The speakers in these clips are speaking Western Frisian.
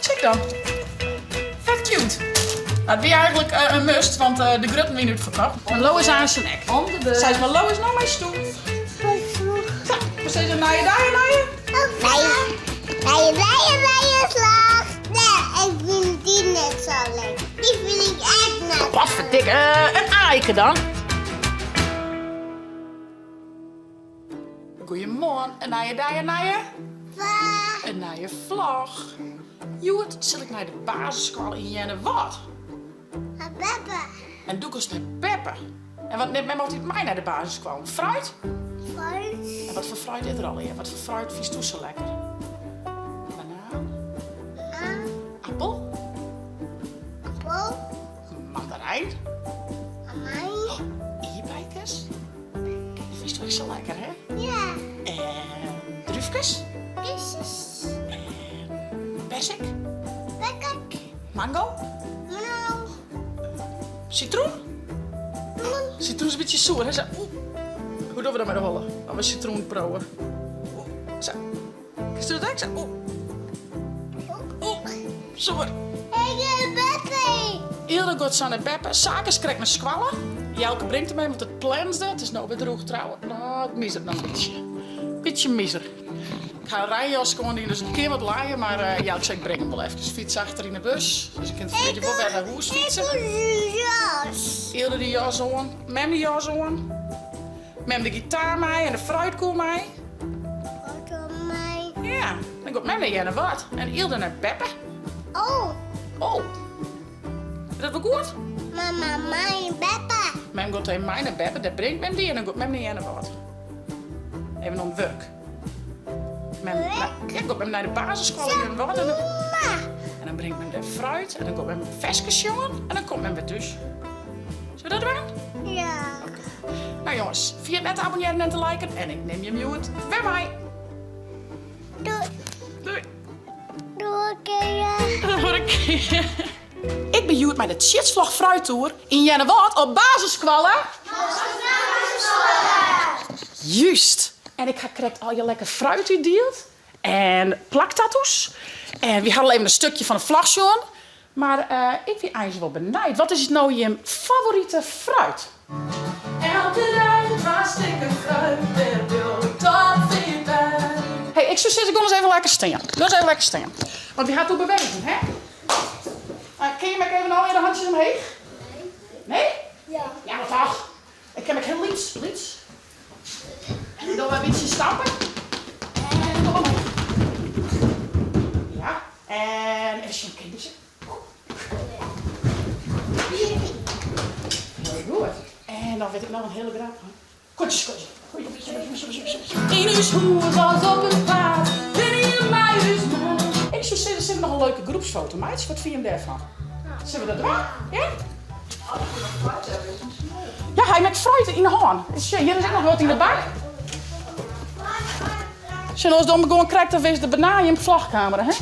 Tsjek dan. Fet cute. Nou, it wie eigenlik in must, want de grutten wiene útferkocht. Mar Lo is aansen ek. Om de beurt. Seis mar, Lo is no mei stoel. Sa, we sizze in nije dei, in nije. Nije, nije, nije, nije slach. Nee, ik fyn dy net sa leuk. Dy fyn ik echt net. Potferdikke, in aaike dan. Goeiemoarn, in nije dei, in nije. Vlog. In nije vlog. Hjoed sil ik nei de basisskoalle yn Earnewâld. Nei beppe. En doe giest nei beppe. En wat nimt mem altyd mei nei de basisskoalle? Fruit? Fruit. En wat foar fruit is der allegear? Wat foar fruit fynst do sa lekker? Banaan? Banaan. Appel? Appel. Mandarijn? Mandarijn. Oh, ierdbeikes? Dy fynst ek sa lekker, hè? Ja. En drúfkes? Drúfkes. En persik? Persik. Mango? Mango. Sitroen? Sitroen is in bytsje soer, hè? Sa, oeh. Hoe dogge we dat mei de holle? As we sitroen priuwe. Oeh, sa. Kinst dat ek? Sa, oeh. Oeh, soer. Ik ga Beppe. Ylde giet sa nei beppe. Sake is krekt nei skoalle. Jelke bringt him even, want it plensde. It is no wer droech trouwens. No, it mizert noch in bytsje. Bytsje mizer. Ik ha in reinjaske oandien, dus it kin wat lije, mar eh, Jelke sei ik bring him wol efkes. Fyts achter yn de bus, dus ik kin fan 'e middei wol wer nei hûs fytse. Ik wol de jas. Ylde de jas oan, mem de jas oan. Mem de gitaar mei en de fruitkoer mei. Foto mei. Ja, dan giet mem nei Earnewâld en Ylde nei beppe. Oh. Oh. Is dat wol goed? Mama, mei beppe. Mem giet even mei nei beppe, dêr bringt mem dy en dan giet mem nei Earnewâld. Even oan it wurk. Mem, ja, giet mem nei de basisskoalle yn Earnewâld en dan, en dan bringt mem dêr fruit en dan giet mem ferskes sjongen en dan komt mem wer thús. Sille we dat dwaan? Ja. Oké. Nou jonges, ferjit net te abonnearjen en te liken en ik nim jim hjoed wer mei. Doei. Doei. Doei kear. Doei kear. Ik bin hjoed mei de Tsjitsvlog Fruittoer yn Earnewâld op basisskoalle. Juist. En ik ha krekt al je lekker fruit útdield. En plaktattoos. En wy ha al even in stukje fan de vlog sjoen. Mar ik wie eins wol benijd, wat is no jim favorite fruit? Elke dei twa stikken fruit, dêr bliuw ik topfit by. Hey, ik soe sizze, gean ris even lekker stean. Gean ris even lekker stean. Want wy ha it oer bewegen, hè? Kinne jim ek even allegear de hantsjes omheech? Nee. Nee? Ja. Ja, mar toch. Ik kin ek hiel lyts, lyts. En dan dogge we in bytsje stappen. En kom omheech. Ja, en even sjen, kin ik bytsje. Hiel goed. En dan wit ik noch in hiele grap. Kotsje, kotsje. Yn ús hûs as op it paad, binne jim mei ús mei. Ik soe sizze, sille we noch in leuke groepsfoto meitsje? Wat fine jim dêrfan? Sille we dat dwaan? Ja? Ja, hy mei fruit yn de hân. Sjoch, hjir is ek noch wat yn de bak. Sjoch, oars dan gewoan krekt of is de banaan jim vlogkamera, hè?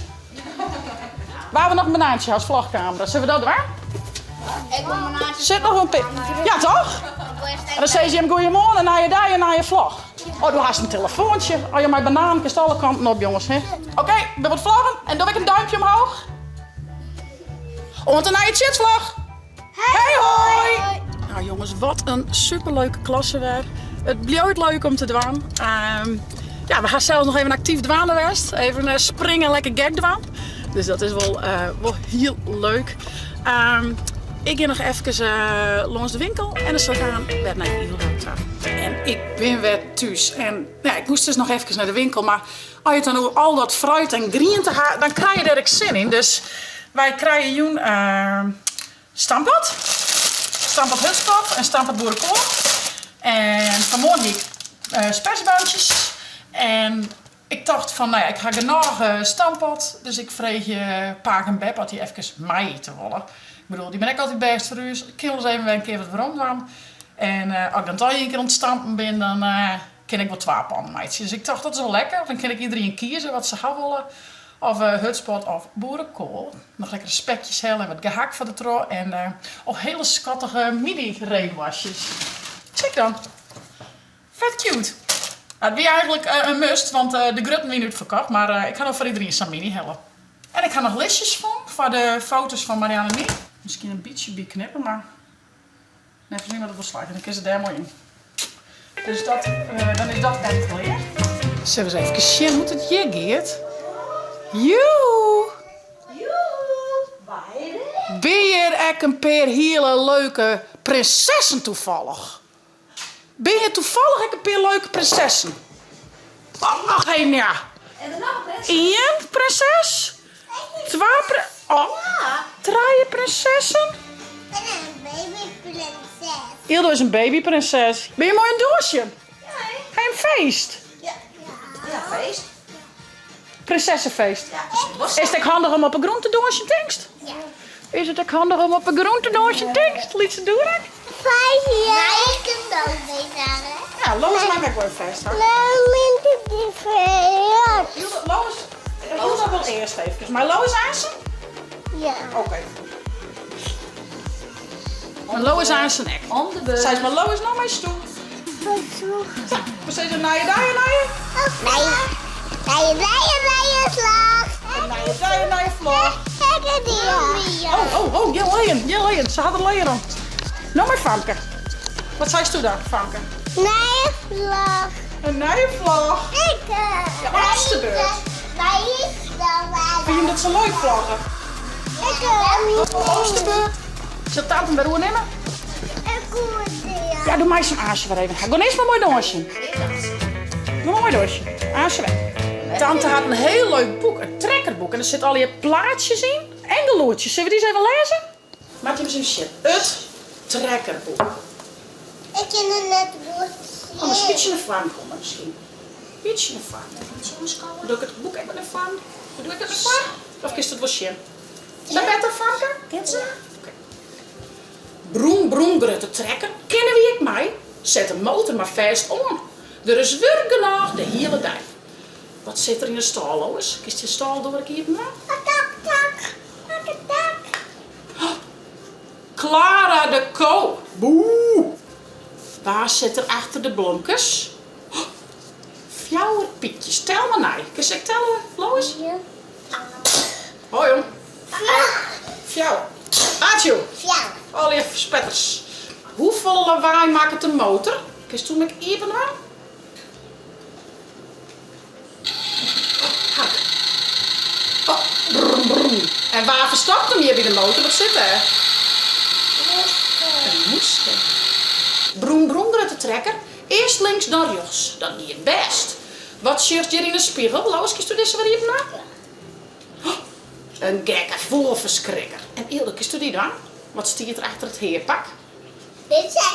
Wa wol noch in banaantsje as vlogkamera? Sille we dat dwaan? Ik wol in banaantje. Sit noch in Ja, toch? En dan sizze jim goeiemoarn, in nije dei, in nije vlog. Oh, do hast in telefoantsje. Oh, ja, mei bananen kinst alle kanten op, jonges, hè? Oké, der wurdt vloggen en doch ik in duimpje omhoog. Oant de nije Tsjitsvlog! Hey hoi! Nou jongens, wat in superleuke klasse wer. It bliuwt leuk om te dwaan. Ehm, ja, we ha sels noch even aktyf dwaande west. Even eh, springen en lekker gek dwaan. Dus dat is wol, eh, wol hiel leuk. Ehm, ik gean noch efkes eh, lâns de winkel en dan sil ik aan wer nei Ylde ta. En ik bin wer thús. En ja, ik moast dus noch efkes nei de winkel, mar As je it dan oer al dat fruit en griente ha, dan krije je dêr ek sin yn. Dus wy krije jûn stamppot, stamppot hutspot en stamppot boerekoal. En fanmoarn hie ik sperzieboontjes. En ik tocht fan, no ja, ik ha genôch stamppot, dus ik freegje pake en beppe oft dy efkes mei-ite wolle. Ik bedoel, dy binne ek altyd bêst foar ús. Ik kin wolris even wer in kear wat werom dwaan. En as ik dan toch ien kear oan it stampen bin, dan kin ik wol twa pannen meitsje. Dus ik tocht dat is wol lekker, dan kin ik iederien kieze wat se ha wolle. Of hutspot of boerekoal. Noch lekkere spekjes helle en wat gehakt foar dertroch. En oh, hiele skattige mini-reewastjes. Check dan. Fet cute. Nou, it wie eigenlik in must, want de grutten wiene útferkocht. Mar ik ha no foar iederien sa'n mini helle. En ik ha noch listjes fûn foar de foto's fan Marianne en my. Miskien in bytsje byknippe, mar neffens my moat it wol slagje. Dan kin se dêr moai yn. Dus dat, dan is dat echt klear. Sille we ris efkes sjen hoe't it hjir giet. Joe! Binne hjir ek in pear hiele leuke prinsessen toevallig? Binne hjir toevallig ek in pear leuke prinsessen? Och, hé, ja. Ien prinses, twa pri-, oh, trije prinsessen. Ik bin in babyprinses. Ildo is in babyprinses. Binne je moai oan it dûnsjen? Ha je in feest? Ja, feest. Prinsessefeest. Is it ek handich om op 'e grûn te dûnsjen, tinkst? Is it ek handich om op 'e grûn te dûnsjen, tinkst, lytse Doerak? Ja, Lois mei my ek wol even fêsthâlde. Lois, Hilda wol earst efkes. Mei Lois aansen? Ja. Oké. Mei Lois aansen ek. Seis mei Lois no mei stoel. Sa, we sizze in nije dei, in nije? Nije, nije dei, in nije vlog. In nije dei, in nije vlog. Oh, oh, oh, gjin leien, gjin leien. Se hat der leien om. No mei Famke. Wat seisto dan, Famke? Nije vlog. In nije vlog. Ik. Ja, laatste beurt. Fyn je dat sa leuk vlogge? Ik. Laatste beurt. Sil tante him wer oernimme? Ja, doe meist him aansen wer even. Gean earst mar moai dûnsjen. Doe mar moai dûnsjen. Aansen wer. Tante hat in hiel leuk boek, in trekkerboek. En der sitte allegear plaatsjes yn en gelûdsjes. Sille we dy ris even lêze? Moatte jim ris even sjen. It trekkerboek. Ik kin it net goed sjen. Oh, miskien bytsje nei foaren komme, miskien. Bytsje nei foaren. Doe ik it boek ek wat nei foaren? Doe ik it nei foaren? Of kinst it wol sjen? Is dat better, Famke? Kin se? Oké. Broem, broem, grutte trekker, kinne wy ek mei? Set de motor mar fêst oan. Der is wurk genôch de hiele dei. Wat sit der yn 'e stâl, Lois? Kinst de stâldoar ek iepen dwaan? Tak, tak, tak, tak. Clara de ko. Boe! Wa sit der achter de blomkes? Fjouwer pykjes. Tel mar nei. Kinst ek telle, Lois? Ja. Hoi jong. Fjouwer. Atsjoe. Fjouwer. Allegear spetters. Hoefolle lawaai makket de motor? Kinst him ek iepen dwaan? Hark. Oh, brum, brum. En wa ferstopt him hjir by de motor? Wat sit dêr? Moeske. In moeske. Broem, broem, grutte trekker. Earst links, dan rjochts. Dat giet bêst. Wat sjochst hjir yn 'e spegel? Lois, kinsto dizze wer iepen dwaan? Oh, in gekke fûgelferskrikker. En Ilde, kinsto dy dwaan? Wat stiet der achter it heapak?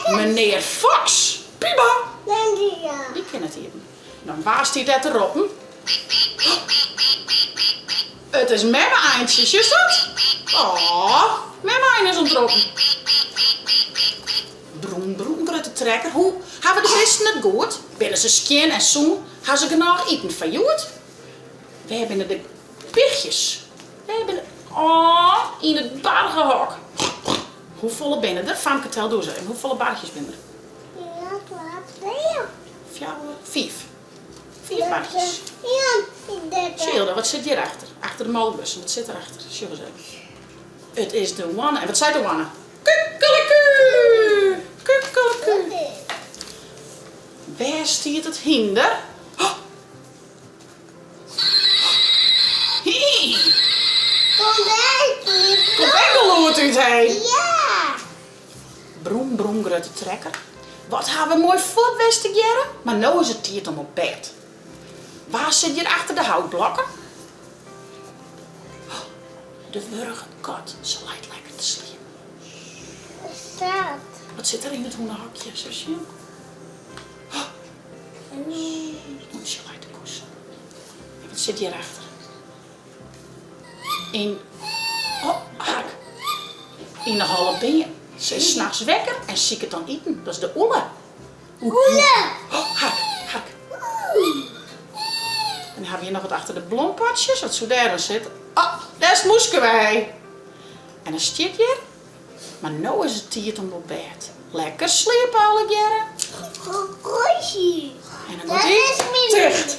Menear Fox! Piba! Dy kin it iepen. Dan wa stiet dêr te roppen? It is memme Eintsje, sjochst dat? Oh, memme Ein is oan it roppen. Broem, broem, grutte trekker, hoe hawwe de bisten it goed? Binne se skjin en sûn? Ha se genôch iten foar hjoed? Wêr binne de bichjes? Wêr binne. Oh, yn it bargehok. Hoefolle binne der? Famke, tel doe ris even. Hoefolle barchjes binne der? Ien, twa, trije. Fjouwer, fiif. Fiif barchjes. Sjoch, wat sit hjirachter? Achter de molkbussen, wat sit derachter? Sjoch ris even. It is de hoanne. En wat seit de hoanne? Kukkelekû! Kukkelekû! Wêr stiet it hynder? Oh! Hii! Komt Komt ek gelûd út, hé? Ja! Broem, broem, grutte trekker. Wat ha we moai fuort west tegearre, mar no is it tiid om op bêd. Wa sit hjir achter de houtblokken? Oh, de wurge kat, se leit lekker te sliepen. Wat is dat? Wat sit der yn it hûnehokje, sil sjen? Oh, it hûntsje leit te koesen. En wat sit hjirachter? Yn, oh, hark. Yn de holle beam. Se is nachts wekker en siket dan iten. Dat is de ûle. Ûle! Oh, hark, hark. En dan hawwe we hjir noch wat achter de blompotsjes. Wat soe dêr dan sitte? Oh, dêr is it moeske wei. En dan stiet hjir, mar no is it tiid om op bêd. Lekker sliepe allegearre. En dan Dat giet is hy myn ticht.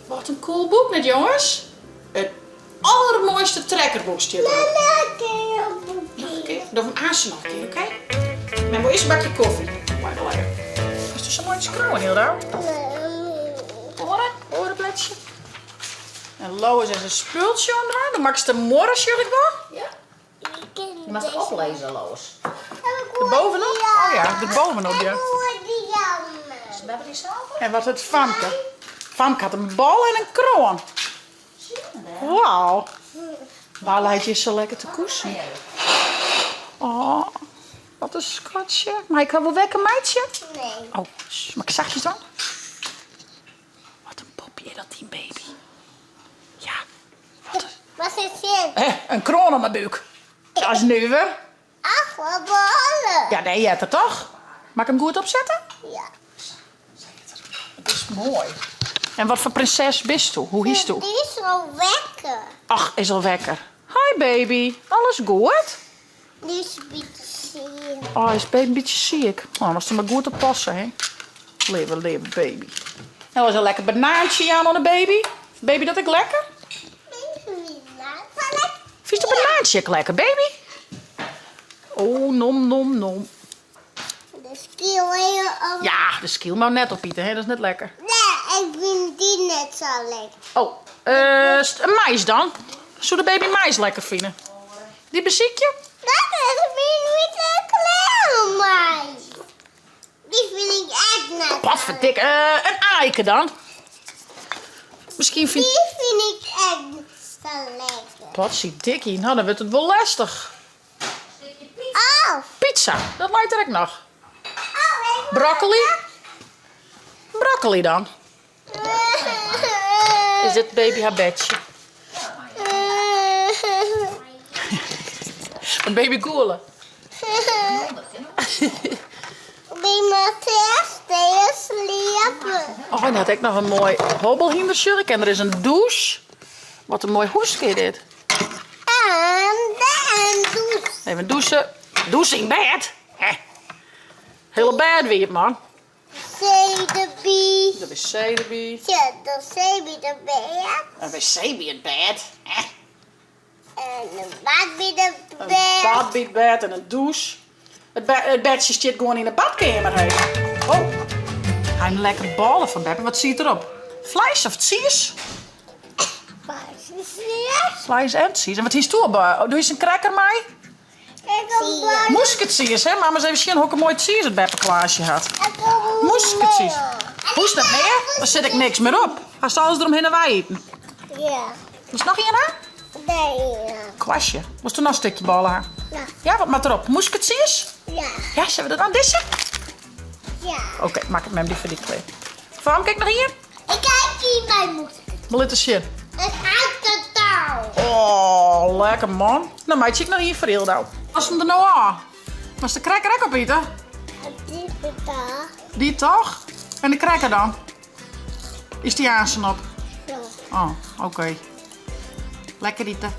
Wat in cool boek net jonges. It. allermoaiste trekkerboek stiet derop. Noch in kear? Doch him aanst noch in kear, oké? Mem wol earst in bakje kofje. Lekker, lekker. Bist sa moai te skriuwen, Hilda? Oare? Oare bledsje? En Lois is in spultsje oan it dwaan. Do makkest in muorre, sjoch ik wol. Ja. Je moatst oplizze, Lois. Der bovenop? Oh ja, der bovenop, ja. En wat hat Famke? Famke hat in bal en in kroan. Wauw. Wa leit hjir sa lekker te koesen? Oh, wat in skatsje. Mei ik har wol wekker meitsje? Nee. Oh, moat ik sachtjes dwaan? Wat in popje is dat, dyn baby. Ja, wat een... Wat is dit? Hè, in kroan om 'e búk. Dat is nuver. Ach, wat ballen. Ja, nee, heart er toch? Moat ik him goed opsette? Ja. Het is moai. En wat foar prinses bisto? Hoe hietsto? Die is al wekker. Ach, is al wekker. Hi baby, alles goed? Die is een beetje ziek. Oh, is baby een beetje ziek. Oh, moatst der mar goed op passe, hè? Leave, leave baby. En was een lekker banaantje aan oan de baby. Baby dat ek lekker? Fynst de banaantje ek lekker, baby? Oh, nom, nom, nom. De skyl even op. Ja, de skyl mar net opite, hè? Dat is net lekker. Nee, ik vind die net zo lekker. Oh, eh, een mais dan? Soe de baby mais lekker fine? Dy besykje? Dat is mijn witte kleurmais. Die vind ik echt net. Potverdik, eh, in aaike dan? Miskien fynt. Die vind ik echt zo lekker. Potsydikkie, nou dan wurdt it wol lestich. Oh. Pizza, dat leit der ek noch. Oh, Broccoli? Broccoli dan. Is dit baby har bedsje? In baby gûle. Oh, en hat ek noch in moai hobbelhynder sjoch ik. En der is in dûs. Wat in moai hûske is dit. Even dûse. Dûse yn bêd? Hè? Hiele bêd wiet, man. Wc derby. De wc derby. Ja, de wc by de bêd. In wc by it bêd? Hè? En in bad by de bêd. In bad by it bêd en in dûs. It bedsje stiet gewoan yn de badkeamer, hé. Oh, hy in lekker bôle fan beppe. Wat siet derop? Fleis of tsiis? Fleis en tsiis. Fleis en tsiis. En wat hiest doe op? Doe hiest in cracker mei? Moesketsiis, hè? Mama ris even sjen hokker moaie tsiis it beppe Klaasje hat. Moesketsiis. Hoechst net mear? Der sit ek niks mear op. Hast alles deromhinne wei iten? Ja. Wolst noch ien ha? Nee. Kwastje. Wolst der noch in stikje bôle ha? Ja. Ja, wat moat derop? Moesketsiis? Ja. Ja, sille we dat dan dizze? Ja. Oké, makket mem dy foar dy klear. Famke, ek noch ien? Ik kijk hier bij moesketsiis. Mar lit ris sjen. Het uit de touw. Oh, lekker man. Nou meitsje ik noch ien foar Hildo. Moatst him der no ôf? Moatst de cracker ek opite? Die toch. Die toch? En de cracker dan? Is dy aansen op? Ja. Oh, oké. Lekker ite.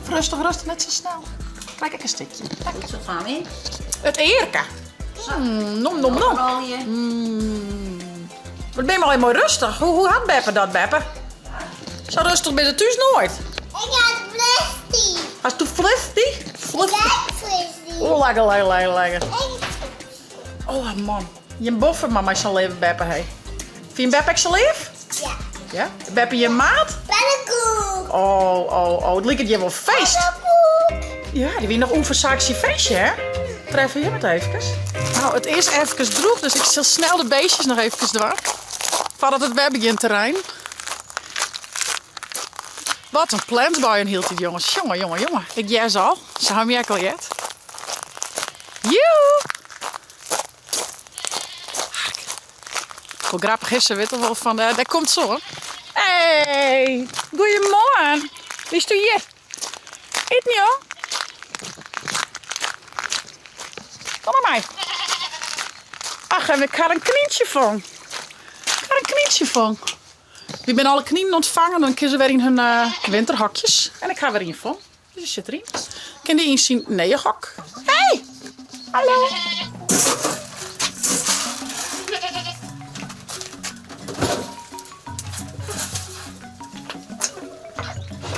Rêstich, rêstich, net sa snel. Krij ik in stikje. Goed zo, Fanny. It earke. Mm, nom, nom, nom. Mm. Wat bin je mar moai rêstich. Hoe, hoe hat beppe dat, beppe? Sa rêstich binne se thús noait. Ik had fristie. Hast do fristie? Fristie. Oh, lekker, lekker, lekker, lekker. Oh man, Jim boffe mar mei sa'n leave beppe hé. Fyn beppe ek sa leaf? Ja. Ja? Beppe jim maat? Pannenkoek. Oh, oh, oh, it liket hjir wol feest. Pannenkoek. Ja, dy wie noch ûnfersaaks syn feestje, hè? Treffe jim it efkes? Nou, it is efkes drûch, dus ik sil snel de beestjes noch efkes dwaan. Foardat it wer begjint te reinen. Wat in plensbuien hieltyd, jonges. Jonge, jonge, jonge. Ik hear se al. Se ha my ek al heard. Joe! Hark. Hoe grappich is, se witte wol fan, dêr komt se oan. Hey, goeiemoarn. Bist do hjir? Iten joh. Kom mar mei. Ach, en ik ha in knyntsje fong. Ik ha in knyntsje fong. Wy binne alle kninen oan it fangen, dan kinne se wer yn hun winterhokjes. En ik ha wer ien fong. Dus dy sit deryn. Kin dy yn syn nije hok. Hey! Hallo!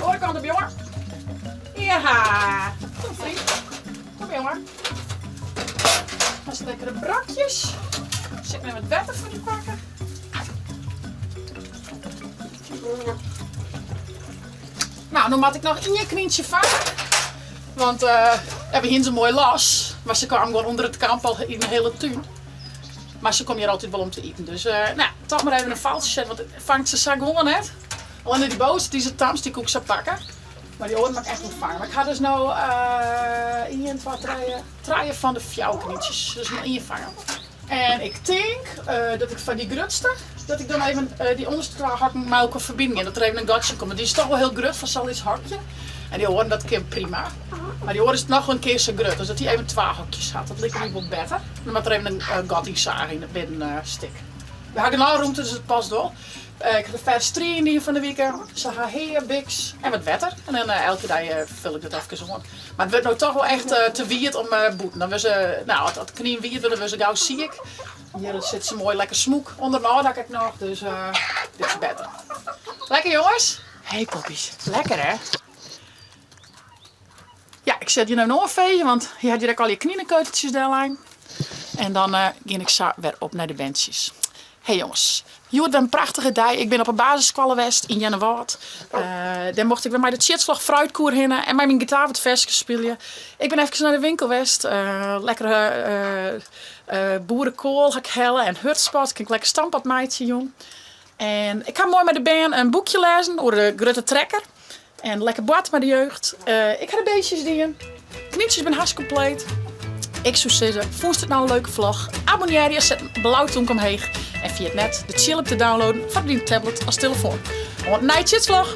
Oare kant. Kom jonge. Ja. Kom vriend. Kom jonge. Dat is lekkere brakjes. Zit met wat wetter voor die pakken. Nou, dan moet ik nog één knientje vangen. Want uh, we hebben ze mooi los. Maar ze kwamen gewoon onder het kamp al in de hele tuin. Maar ze komen hier altijd wel om te eten. Dus uh, nou, toch maar even een valsje zetten. Want het vangt ze zo gewoon net. Alleen die boos, die ze tams, die koek ze pakken. Maar die oren mag ik echt niet vangen. Maar ik ga dus nou uh, 1, 2, 3, 3 van de fjouwknietjes. Dus nog één vangen. En ik denk uh, dat ik van die grutste, dat ik dan even uh, die onderste twee hakken met elkaar verbinden. En dat er even een gatje komt. Want die is toch wel heel grut van zo'n hakje. En die horen dat kind prima. Maar die horen is nog een keer zo grut. Dus dat hij even twee hokjes had. Dat lijkt me wel beter. Dan moet er even een uh, gat in zagen in het binnen stik. We hebben nou ruimte, dus het past wel. Uh, ik heb de vers in die van de week. Ze gaan heer, biks en wat wetter. En dan uh, elke dag uh, vul ik dat even aan. Maar het wordt nou toch wel echt te wierd om boeten. Dan we ze, nou, als het knien wierd worden, we ze gauw ziek. Hier zit ze mooi lekker smoek. Onder de dak ik nog, dus dit is beter. Lekker jongens. Hey poppies, lekker hè? Ja, ik zet je nou nog een veetje, want je had direct al je knienenkeuteltjes daar En dan uh, ging ik zo weer op naar de benches. Hey jongens, je een prachtige dag. Ik ben op een basisschool West in Jennewâld. Uh, daar mocht ik weer met de chitslag fruitkoer hinnen en met mijn gitaar wat versjes spelen. Ik ben even naar de winkel West. Uh, lekkere uh, boerenkool ga ik hellen en hutspot. Ik lekker stamppot meidje, jong. En ik ga mooi met de band een boekje lezen over de Grutte Trekker. En lekker bad met de jeugd. Ik ga de beestjes dingen. Knietjes ben hartstikke compleet. Ik zou zeggen, vond het nou een leuke vlog? Abonneer je, zet een blauw tonk omheen. En via het net de chill te downloaden voor die tablet als telefoon. Want night vlog.